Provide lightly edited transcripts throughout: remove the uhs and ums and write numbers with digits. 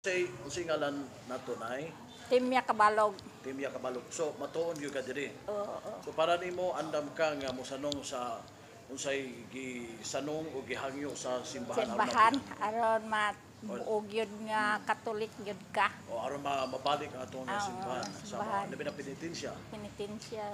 Say, unsay ngalan nato, Nay? Timya Kabalog. Timya Kabalog. So matuon gyud ka diri. Oo. So para nimo, andam ka nga mosanong sa unsay gisanong o gihangyo sa simbahan aron Simbahan aron mabuog yun nga Katolik yun ka. O aron mabalik ang atong Oo, simbahan sa simbahan. mga labi na penitensya. Penitensya.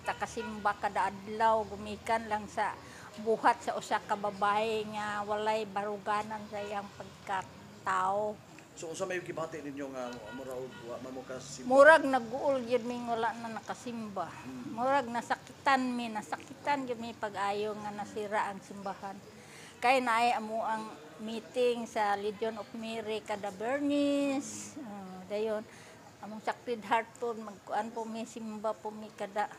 Kita kasimba kada adlaw gumikan lang sa buhat sa usa ka babae nga walay baruganan sa iyang pagkatao. So unsa may gibati ninyo nga mura og wa man mo ka simba? Murag naguol gyud mi wala na nakasimba. Murag nasakitan mi, nasakitan gyud mi pag-ayo nga nasira ang simbahan. Kay naay amo ang meeting sa Legion of Mary kada Bernice. Dayon among Sacred Heart po, magkuan po mi, simba po mi kada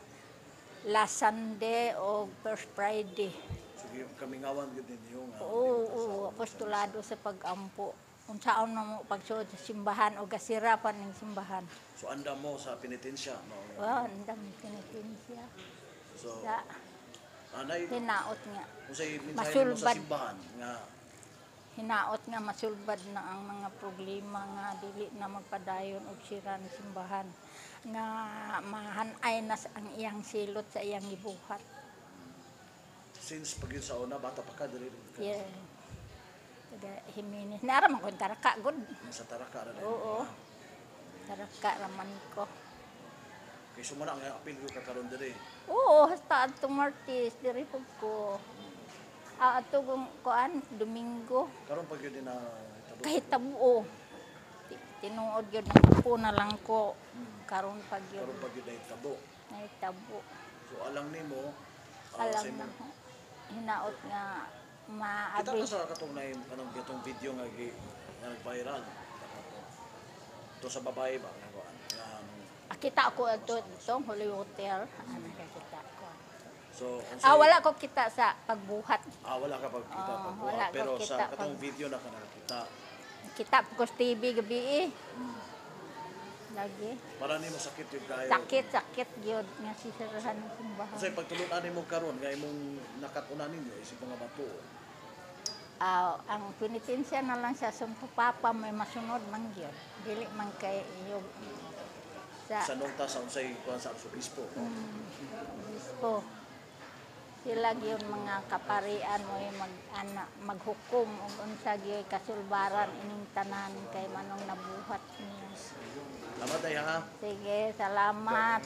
last Sunday o first Friday. So kamingawan gyud ninyo nga Oo, apostolado sa pag-ampo. Unsaon na mo pagsuod sa simbahan o gasira pa ning simbahan. So andam mo sa penitensya, no? Wow, ang dami penitensya. So Sa anay, hinaot nga. Unsay mensahe nimo sa Masulbad. Simbahan nga Hinaot nga masulbad na ang mga problema nga dili na magpadayon og sira ng simbahan nga mahanay na ang iyang silot sa iyang gibuhat. Since pag yun sa una, bata pa ka diri ka? Yeah. Taga Jimenez. Nara man ko Taraka gud. Sa Taraka ra dahil. Oo. Taraka raman ko. Kay sumuna ang apil ka karon diri. Oo, hasta adto Martes diri pud ko. Ah, adto kung kuan Domingo. Karon pag yun din na hitabo. Kahit tabo. Tinuod gyud nang na lang ko karon pag yun Karon pag yun na hitabo. Nahitabo. So alang nimo Alam sa na imong ko. Hinaot nga Kita maabi. Ka sa katong na kanang katong video nga gi nga nag-viral. To sa babae ba nga kuan nga Ah, kita ako ato itong Holy Hotel. Ah, nakakita ko. So unsay- Ah, wala ko kita sa pagbuhat. Ah, wala ka pagkita Ah, pagbuhat, wala ko pero sa kita katong video na ka nakakita. Kita ko sa TV gabi eh. Lagi. Para nimo sakit yung kayo. Sakit, sakit gyud nga sisirahan ng simbahan. Unsay pagtulunan nimo karon nga imong nakat-unan ninyo isip mga bato? Ah, ang penitensya na lang sa Santo Papa may masunod man gyud. Dili man kay iyog sa Sa nung ta sa unsay kuan sa arsobispo, no? Obispo. Sila gyud mga kaparian mo yung mag ana, maghukom og unsa gyud kasulbaran ining tanan kay manong nabuhat niya. Salamat ay ha. Sige, salamat.